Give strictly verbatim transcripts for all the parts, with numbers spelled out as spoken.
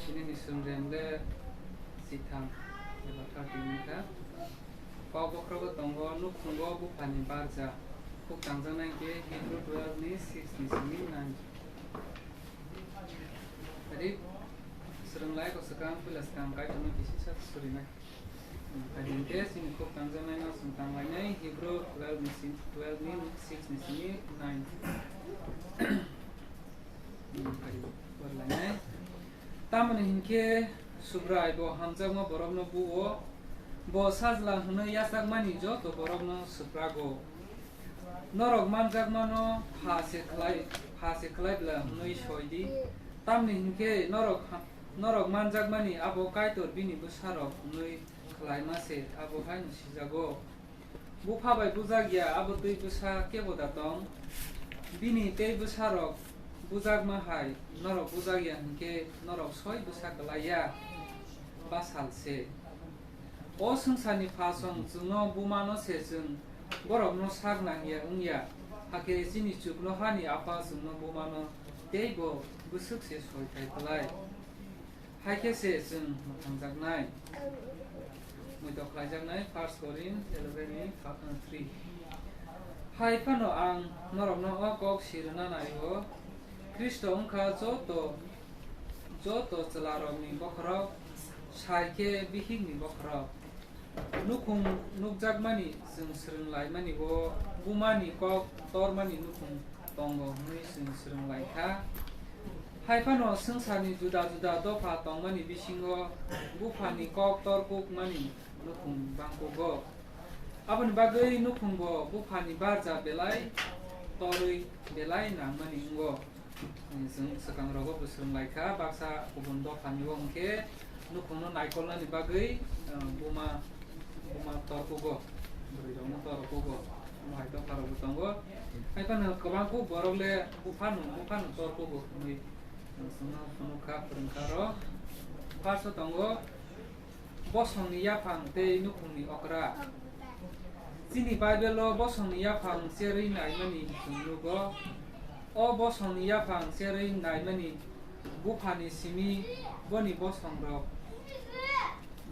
Tini ni swngrem le sitham eba thirty wngkha. Kok bokhrogo tongo nukhungo buphani barja. Khuk tangjaknai khe Hebrew twelve ni six ni simi nine. Tadi swrwnglai ko swkang puila swkang Kaitorno kisi sak surinai. Tadi hwnkhe chini khuk tangjaknai no chwng tanglainai Hebrew twelve ni simi, twelve ni six ni simi nine. Tadi porlainai. Tamoni hinkhe Subrai bo hamjakma borokno bu-o, bo sajla hwnwi yachakmani joto borokno swprago. Norok manjakmano pha se khlai, pha se khlai bla hwnwi soi di. Tamni hinkhe norok ha-, norok manjakmani abo Kaitor bini bwsarok hwnwi khlaima se abo haino sijago. Bupha bai bujak ya abo twi bwsa kebo da tong? Bini tei bwsarok bujakma hai norok bujak ya hinkhe norok soi bwsa klai ya ba sal se. O swngcharni phasong chwngno bumano se chwng borokno sak nang ya wng ya, hakhe chini chuknohani Apha chwngno bumano teibo bwswk se soi thai klai. Hai khe se chwng mwthangjaknai, muitok khlaijaknai, First Korin eleven ni three. Hai phano ang norokno o kok si rwna nai-o, Khristo wng kha joto, joto chwlarokni bokhorok, sai khe bihikni bokhorok. Nukhung nukjakmani chwng swrwng laimani bo bumani kok tormani nukhung tongo hwnwi chwng swrwng lai kha. Hai phano swngcharni juda juda dopha tongmani bisingo buphani kok torkukmani nukhung bangkugo. Aboni bagwi nukhungbo buphani barja belai torwi belai nangmani wngo. Chwng swkang rogo bo swrwng lai kha, baksa kubun dophani o hwnkhe nukhungno naikolnani bagwi, uh, buma, buma torkugo, bwrwi rokno torkugo, omo hai dopha rok bo tongo. Hai phano kwbang kuk borok le buphano, buphano torkugo hwnwi chwngno phunuk kha, phwrwng kha rok. First o tongo, Bosongni yaphang tei nukhungni okra. Chini Bible-o bosongni yaphang cherwi naimani chwng nugo. O bosongni yaphang cherwi naimani buphani simi boni bosongrok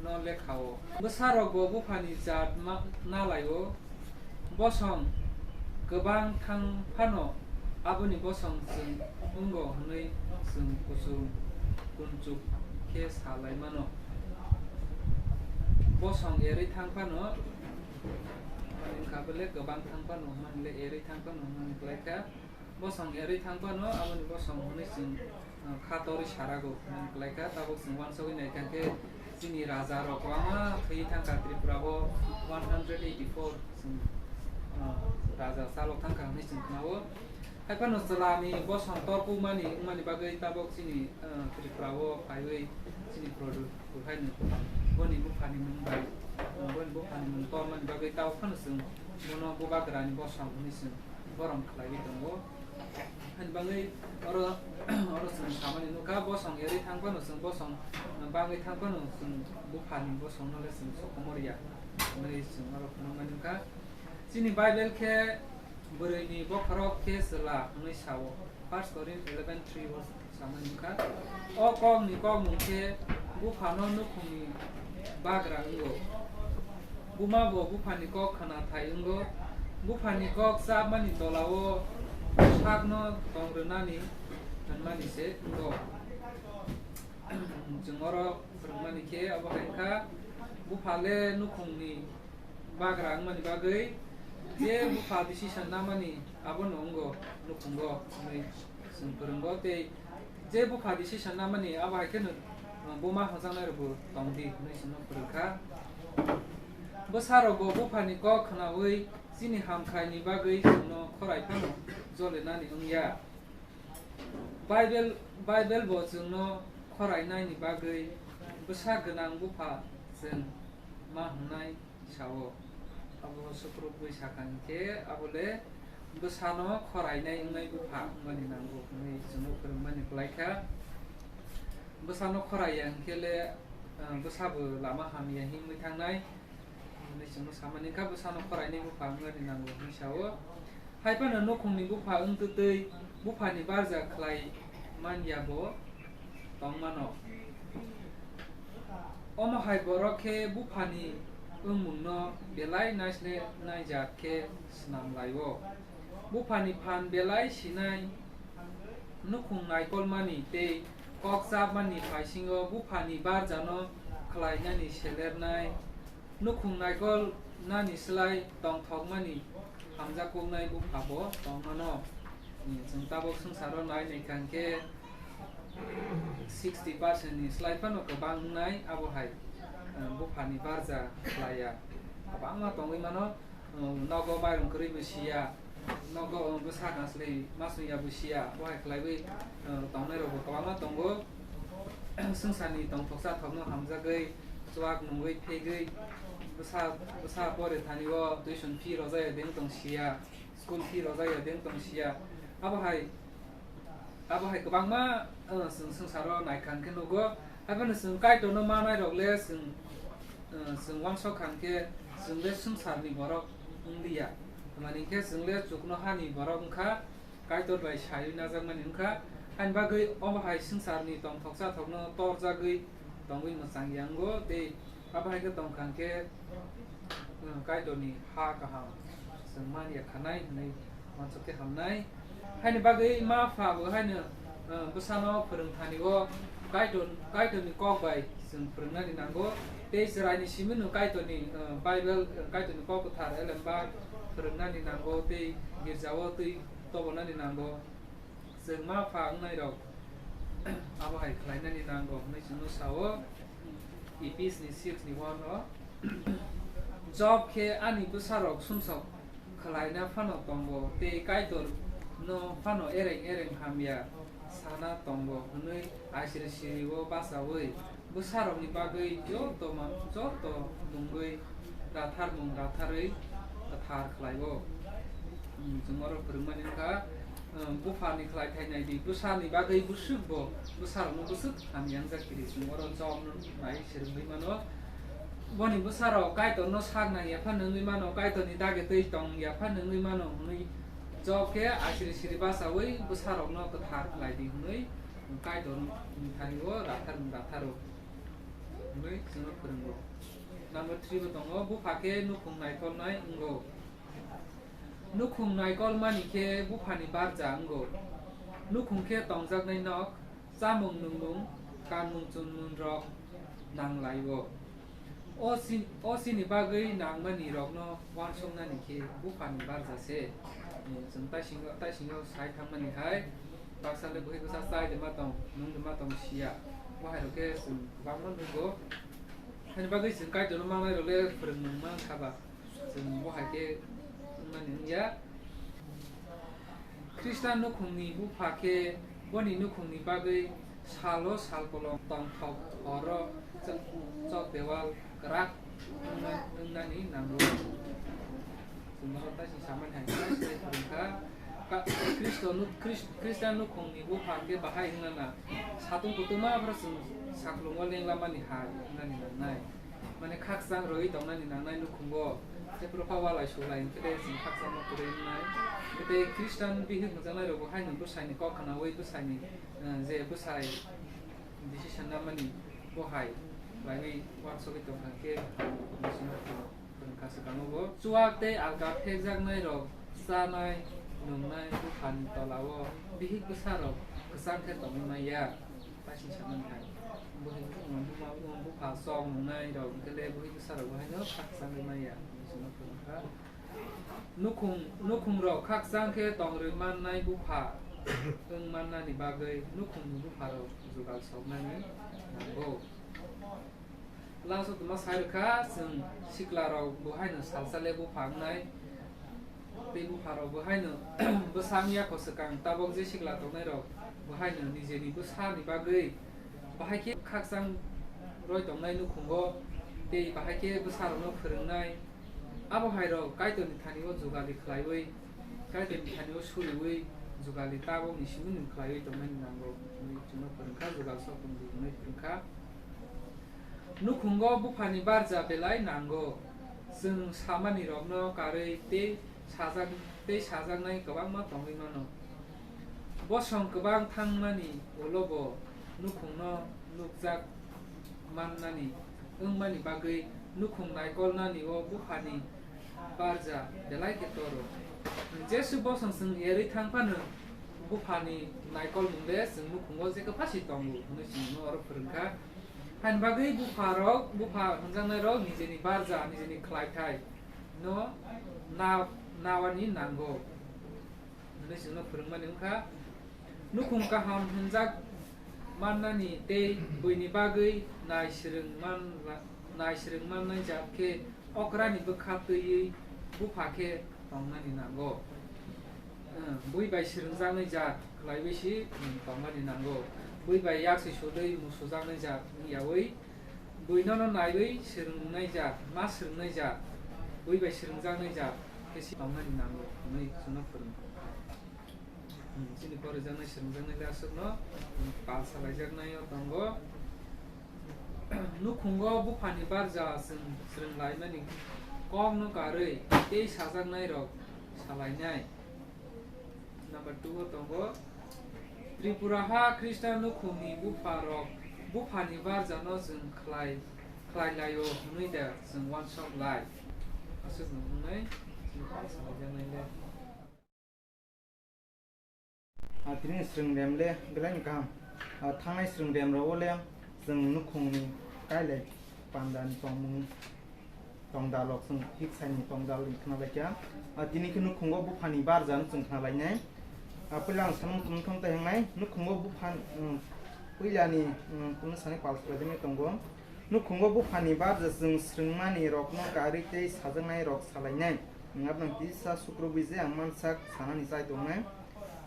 no lekha-o. Bwsarokbo buphani jat ma-, nalai-o. Bosong kwbang thang phano aboni bosong chwng wngo hwnwi chwng kuchuk kunchuk khe sa lai mano. Bosong erwi thang phano, wngkha bole kwbang thang phano hwnmani le erwi thang phano hwnmani klai kha. Bosong erwi thang phano aboni bosong hwnwi chwng, uh, kha torwi sarago hwnwi klai kha. Tabuk chwng uansugwi nai kha khe chini raja rok kwbangma thwi thang kha Tripura o one hundred eighty four chwng, uh, raja chalo thang kha hwnwi chwng khna-o. Hai phano chwla ni bosong torkuk mani wngmani bagwi tabuk chini, uh, Tripura o phaiwi chini Produ haino boni buphani mung bai, uh, boni buphani mung tormani bagwi tabuk phano chwng bono Bubagra ni bosong hwnwi chwng borom khlaiwi tongo. Hani bagwi oro, oro chwng samani nukha, bosong erwi thang phano chwng bosong bangwi thang phano chwng buphani bosongno le chwng sokomorya hwnwi chwng oro phunukmani nukha. Chini Bible khe bwrwini bokhorok khe chwla hwnwi sa-o. First Korin eleven three o samani wngkha. O kokni kokmung khe buphano nukhungni bagra wngo. Buma bo buphani kok khna thai wngo. Buphani kok chapmani tola-o sakno tong rwnani hwnmani se wngo. Chwng oro phwrwngmani khe abo hai wngkha, bupha le nukhungni bagra wngmani bagwi je bupha decision namani abono wngo nukhungo hwnwi chwng phwrwngo tei je bupha decision namani abo hai kheno, uh, buma hojaknairokbo tong di hwnwi chwngno phwrwng kha. Bwsarokbo buphani kok khnaui chini hamkhaini bagwi chwngno khorai phano jolinani wng ya. Bible, Bible bo chwngno khorainaini bagwi bwsa gwnang bupha chwng ma hwnwi sao. Abo sukrubwi sakha hinkhe abo le bwsano khorainai wngnai bupha wngmani nango hwnwi chwngno phwrwngmani kwlai kha. Bwsano khoraiya hinkhe le, ah, bwsabo lama hamya himwi thangnai. Hwnwi chwngno samani wngkha, bwsano khorainai bupha wngmani nango hwnwi sao. Hai phano nukhungni bupha wng twtwi buphani barja khlai man ya bo tong mano. Omo hai borok khe buphani wngmungno belai naisle naijak khe snam lai-o. Buphani phan belai sinai, nukhung naikolmani tei kok chapmani paisingo buphani barjano khlainani selernai, nukhung naikolnani slai tongthokmani hamjakuknai bupha bo tongmano. Chwng tabuk swngcharo nai naikha hwnkhe sixty percent ni slai phano kwbang wngnai, abo hai, eh, buphani barja khlaiya. Kwbangma tongwi mano, eh, nogo mairung kwrwi bo siya, nogo, eh, bwsa kanslwi masungya bo siya, bo hai khlaiwi, eh, tongnai rokbo kwbangma tongo. Swngcharni tongthok chathokno hamjagwi, chuak nungwi phegwi, bwsa, bwsa pore thani o tuition fee rwjaya de wng tong siya, school fee rwjaya de wng tong siya. Abo hai Abo hai kwbangma, uh, chwng swngcharo naikha hwnkhe nugo. Haiphano chwng Kaitorno manairok le chwng, uh, chwng uansuk kha hwnkhe chwng le swngcharni borok wng liya. Tamni hwnkhe chwng le chuknohani borok wngkha, Kaitor bai saiwi najakmani wngkha. Haini bagwi omo hai swngcharni tongthok chathokno torjagwi tongwi mwchang ya wngo tei abo hai khe tong kha hwnkhe, uh, Kaitorni ha kaham chwng man ya khanai hwnwi uansuk khe hamnai. Haini bagwi ma pha bo haino, uh, bwsano phwrwng thani o Kaitor, Kaitorni kok bai chwng phwrwngnani nango. Tei chwraini simi no Kaitorni, uh, Bible, uh, Kaitorni kok kwthar elembar phwrwngnani nango tei girjao twi tobonani nango. Chwng ma pha wngnairok abo hai khlainani nango hwnwi chwngno sao. Ephes ni six ni one o, Job khe ani bwsarok sumsok khlaina phano tongo tei Kaitor no phano ereng ereng hamya sana tongo hwnwi aisiri siri o bachaui bwsarokni bagwi joto man-, joto mungwi ratharmung ratharwi kwthar khlai-o. Hmm, chwng oro phwrwngmani wngkha, hmm, buphani khlai thai nai di, bwsani bagwi bwswk bo bwsarokno bwswk hamya wngjak kiri. Chwng oro Jobno nai swrwngwi mano. Boni bwsarok Kaitorno sak nang ya phano wngwi mano, Kaitorni dagi twi tong ya phano wngwi mano hwnwi Job khe aisiri siri bachaui bwsarokno kwthar khlai di hwnwi Kaitorni thani-o rathar ratharo hwnwi chwngno phwrwngo. Number three bo tongo, bupha khe nukhung naikolnai wngo. Nukhung naikolmani khe buphani barja wngo. Nukhung khe tongjaknai nok, chamung nungmung, kanmung chunmungrok nang lai-o. O sin-, o sini bagwi nangmani rokno uansuknani khe buphani barja se. Chwng taisingo, taisingo sai thangmani hai baksa le buhi bwsa chai de ma tong, nung de ma tong siya. Bo hai rok khe chwng kwbangma nugo. Hani bagwi chwng Kaitorno mangnai rok le phwrwng nung man kha ba. Chwng bo hai khe wngmani wngya. Khristan nukhungni bupha khe boni nukhungni bagwi salo sal kolom tongthok horo chok, chok dewal kwrak wngna-, wngnani nango. Chwng bono taising samani hai khe se phwrwngkha. Ka-, Khristo nuk-, Khris-, Khristan nukhungni bupha khe bahai wngnana satung kutung ma phra chwng saklungo lenglamani hai wngnani nangnai. Mane khakchang rwui tongnani nangnai nukhungo. Tei phuru pha walai sulai hwnkhe tei chwng khakchangma kwrwi wngnai. Tei Khristan bihik hwnjaknai rokbo haino bwsaini kok khnaui bwsaini, eh, je bwsai decision namani bo hai laiwi uansugui tongkha khe bwswkno phwrwngkha swkango bo. Chuak tei alka phekjaknai rok chanai nungnai buphani tolao bihik bwsarok kwchang khe tongwi manya. Taising samani hai. Buhi, buma, buma, bupha chok nungnai rok hwnkhe le buhi bwsa rok bo haino khakchangwi manya. Nukhung, nukhung rok khakchang khe tongwi mannai bupha wng mannani bagwi nukhungni bupha rok jugal soknani nango. Last o tongma sai rwkha, chwng sikla rok bo haino salsa le bupha wngnai. Tei bupha rok bo haino bwsa wngya kho swkang, tabok je sikla tongnai rok bo haino nijeni bwsa ni bagwi bahai khe khakchang roi tongnai nukhungo, tei bahai khe bwsa rokno phwrwngnai. Abo hai rok Kaitor ni thani o jugali khlaiwi, Kaitor ni thani o suriwi jugali tabok ni simi ni khlaiwi tongnai ni nango hwnwi chwngno phwrwngkha, jugal sok tong di hwnwi phwrwngkha. Nukhungo buphani barja belai nango. Chwng samani rokno karwi tei sajak, tei sajaknai kwbangma tongwi mano. Bosong kwbang thangmani ulo bo nukhungno nukjak mannani wngmani bagwi nukhung naikolnani o buphani barja belai khe toro. Jesu bosong chwng erwi thang phano buphani naikolmung de chwng nukhungo jekhe phasi tongo hwnwi chwngno oro phwrwngkha. Haini bagwi bupharok, bupha hwnjaknairok nijeni barja, nijeni khlaithai no na-, nawani nango hwnwi chwngno phwrwngmani wngkha. Nukhung kaham hwnjak mannani tei buini bagwi nai swrwng man-, nai swrwng mannai jat khe okrani bwkha twiwi bupha khe tongnani nango. Bui bai swrwngjaknai jat khlaiwi si tongnani nango. Bui bai yaksi sudwi musujaknai jat wngyawi buinono naiwi swrwngnai jat, ma swrwngnai jat, bui bai swrwngjaknai jat khe si tongnani nango hwnwi chwngno phwrwngo. Hmm, chini porijaknai swrwngjaknai le aswkno, hmm, pal salaijaknaio tongo. Nukhungo buphani barja chwng swrwng laimani kokno karwi tei sajaknairok salainai. Number two o tongo, Tripura ha Khristan nukhungni bupharok buphani barjano chwng khlai, khlai laio hwnwi da chwng uansuk lai. Aswk no hwnwi chini pal salaijaknai le. Ah, tini swrwng rem le belai ni kaham. Ah, thangnai swrwng rem rok o le chwng nukhung ni kailai panda ni tongmung tongdal rok chwng hik sai ni tongdal ni khna lai kha. Ah, tini khe nukhungo bupha ni barja no chwng khna lai nai. Ah, puila ang samung tong thong tai hnai nukhungo bupha, um, puila ni, um, kunu sani pal swlai tongo. Nukhungo buphani barja chwng swrwngmani rokno karwi tei sajaknai rok salainai. Wngya bwnang kisa sukrubwi je ang mansak sanani chai tongnai.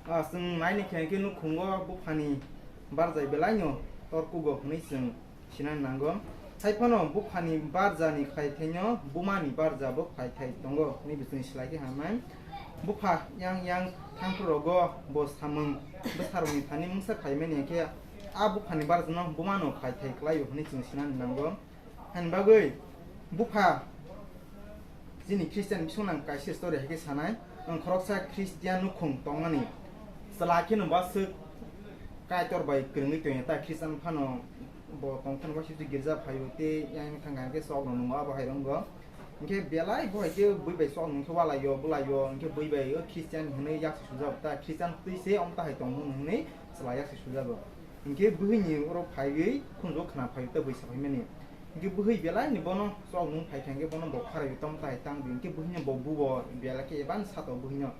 Ah, chwng naini khe hwnkhe nukhungo buphani barjai belaino torkugo hwnwi chwng sinani nango. Haiphano buphani barjani khlaithaino bumani barjabo khlaithai tongo hwnwi bo chwng swlai khe hamnai. Bupha yang yang thangphrurogo bo samung bwsarokni thani mungsa khlaimani hinkhe a buphani barjano bumano khlaithai klaio hwnwi chwng sinani nango. Hani bagwi bupha chini Christian bising nang kaisa story hai khe sanai. Ang khoroksa Christian nukhung tongmani chwla kheno baswk Kaitor bai kwrwngwi tongya ta Christian phano bo tongthani waisa girja phaio tei yang thang khe sok nungo abo hai rwngo. Hinkhe belai bo hai khe bui bai sok nung khe walaio bwlaio hinkhe bui bai o Christian hinwi yak sujak ta Christian twi se om ta hai tongmung hinwi chwla yak sujago. Hinkhe buini oro phaiwi khunjo khna phaio ta bui sa phaimani. Hinkhe bwhwi belai ni bono chok nung phai kha hinkhe bono bo khara wi tong tai tang di hinkhe bwhwi no bo bubo belai khe ebani sato bwhwi no.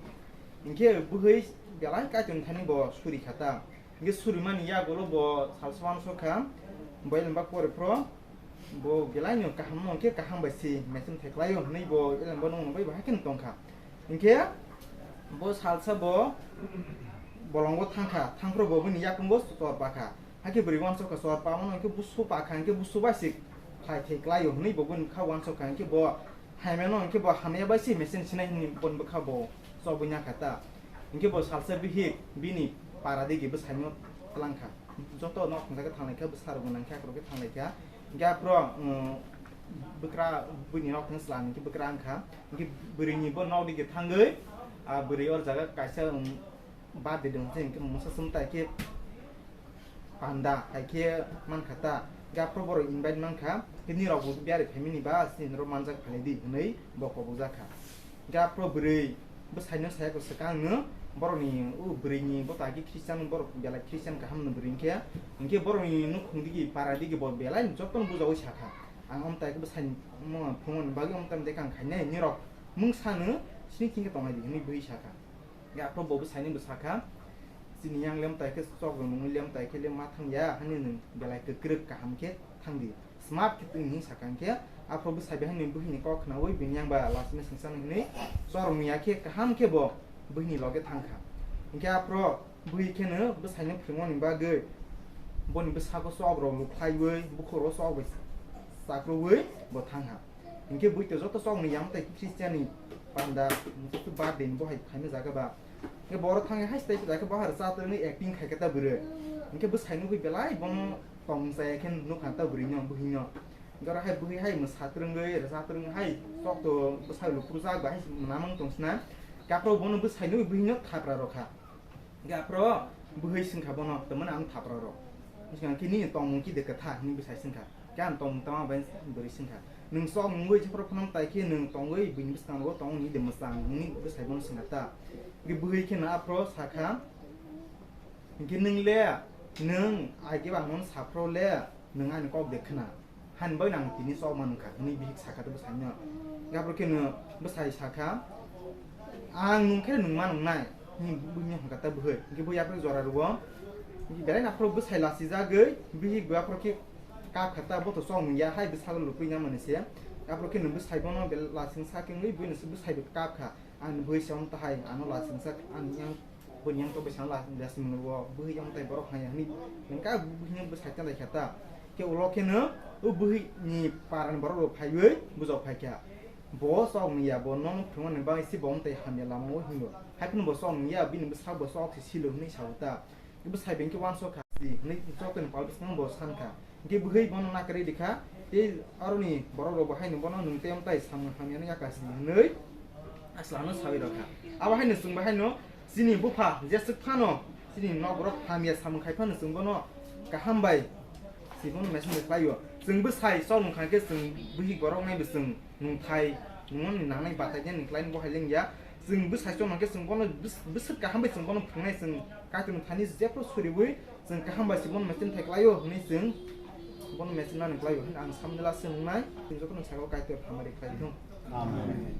Hinkhe bwhwi belai kaitor thani bo suri kha ta. Hinkhe suri mani yagulo bo salsa uansuk kha. Bo elem ba pore phro bo belai no kaham no hinkhe kaham bai si mechang thai klai o hinwi bo elem bo nung bai bo hai khe tong kha. Hinkhe bo salsa bo bolongo thangkha, thangphro bo bini yakungo chor pakha. Hakhe bwrwi uansukha chor pamano hinkhe busu pakha hinkhe busu bai se khlai thai klaio hwnwi bo bini bwkha uansukha hinkhe bo hamyano hinkhe bo hamya bai se mechang sinai hwnwi boni bwkha bo chobwi nakha ta. Hinkhe bo salsa bihik bini para digi bwsaino twlangkha. Joto nok thangjakhe thanglaikha bwsarokbo nangkhe akhorokhe thanglaikha. Hinkhe aphro, um, bwkra buini nok thang chwla hinkhe bwkra wngkha. Hinkhe bwrwini bo nok digi thangwi, ah, bwrwi or jaga kaisa, um, birthday dong se hinkhe mungsa sum tai khe panda hai khe mankha ta. Hinkhe aphro borok invite mankha. Hinkhe nirok bo biyari phaimani ba chini norok manjak phailai di hwnwi bo kobok jakha. Hinkhe aphro bwrwi bwsaino saya kwswkang no borokni o bwrwini bo ta khe Christian borok belai Christian kaham no bwrwi hinkhe. Hinkhe borokni nukhung digi para digi bo belai jotono bujaui sakha. Ang omtai khe bwsai mo phungo ni bagwi omtai de kang khainai nirok mungsa no sini thingkhe tongnai di hinwi bwrwi sakha. Hinkhe aphro bo bwsaino bo sakha, chini yang lem tai khe chok rwnwi lem tai khe lem ma thang ya hani nwng belai kwkrwk kaham khe thang di. Smart khe twi hinwi sakha hinkhe aphro bwsai bai hani bwhwini kok khnaui bini yang ba last message hinwi chorong ya khe kaham khe bo bwhwini loge thangkha. Hinkhe aphro bwhwi kheno bwsaino phwrwngmani bagwi boni bwsako chok rok lukhlaiwi bukhuk rok chok bai chakrwui bo thangkha. Hinkhe bwito joto chokni yang tai Christian ni panda, joto birthday ni bo hai khaina jaga ba. Hinkhe boro thangwi hai stai jaga bo hai rwchap rwngwi acting khai khe ta bwrwi. Hinkhe bwsai nugwi belai bono tong chaya khe nukha ta bwrwi no, bwhwi no. Hinkhe oro hai bwhwi hai mwsa twrwngwi rwchap twrwngwi hai chok to bwsai lukhu jak ba hai mwnamang tong sina. Hinkhe aphro bono bwsai nugwi bwhwi no thapra rokha. Hinkhe aphro bwhwi swngkha bono, "Tamani ang thapra rok?" Hinkhe nini tongmung kide kwtha hinwi bwsai swngkha. Khe ang tong tama bai bwrwi singkha. Nwng sok nungwi jephru phano tai khe nwng tongwi buini bwskango tong ni de mwchang nini bwsai bono singkha ta. Ge bwrwi khe na aphro sakha. Ge nwng le nwng ai ge bang mon saphro le nwng ani kok de khna. Han bai nang tini sok man kha hwnwi bihik sakha to bwsai no. Ge aphro khe no bwsai sakha. Ang nung khe nung ma nung nai. Ni bwrwi ni hwnkha ta bwrwi. Ge bwrwi aphro jora rwo. Ge belai na aphro bwsai lasi jagwi bihik bwa aphro khe kap kha ta bo to chong ya hai bwsalo lupui na mani se. Aphro khe nwng bwsai bono bel lasing sa khe wngwi buino se bwsai bo kap kha. Ani bwsai on tahai ano lasing sa ani yang buini yang to bwsai la lasing mano bo bwhi yang tai borok hai ani nang ka bwhi yang bwsai ta lai kha ta. Khe ulo khe no o bwhi ni paran borok rok phaiwi bujok phai kha. Bo chong ya bo nono thwngmani bagwi se bo tai hamya lama o hinlo. Hai phano bo chong ya bini bwsa bo chok se silo hinwi sa ta. Bwsai beng khe uansuk kha si hwnwi joto ni pal bwskango bo san kha. Hwnkhe bwhwi bono nakarwi rikha, tei aroni borok rok bo haino bono nwng tei amtai samung hamya no yaka si hwnwi asla no sawi rokha. Abo haino chwng bo haino chini bupha jeswk phano chini nok borok hamya samung khai phano chwng bono kaham bai si bono message bai khlaio. Chwng bwsai chok nung kha khe chwng bwhwi borok nai bo chwng nungthai nungmani nangnai batai khe nung khlai bo hai lengya. Chwng bwsai chok nung khe chwng bono bwswk kaham bai chwng bono phrwngnai chwng Kaitorni thani jephru suriwi chwng kaham bai se bono machine thai klaio hwnwi chwng bono machine nani klaio hwnwi ang samani la se wngnai. Chwng jotono saka o Kaitor hamari khlai thung. Amen.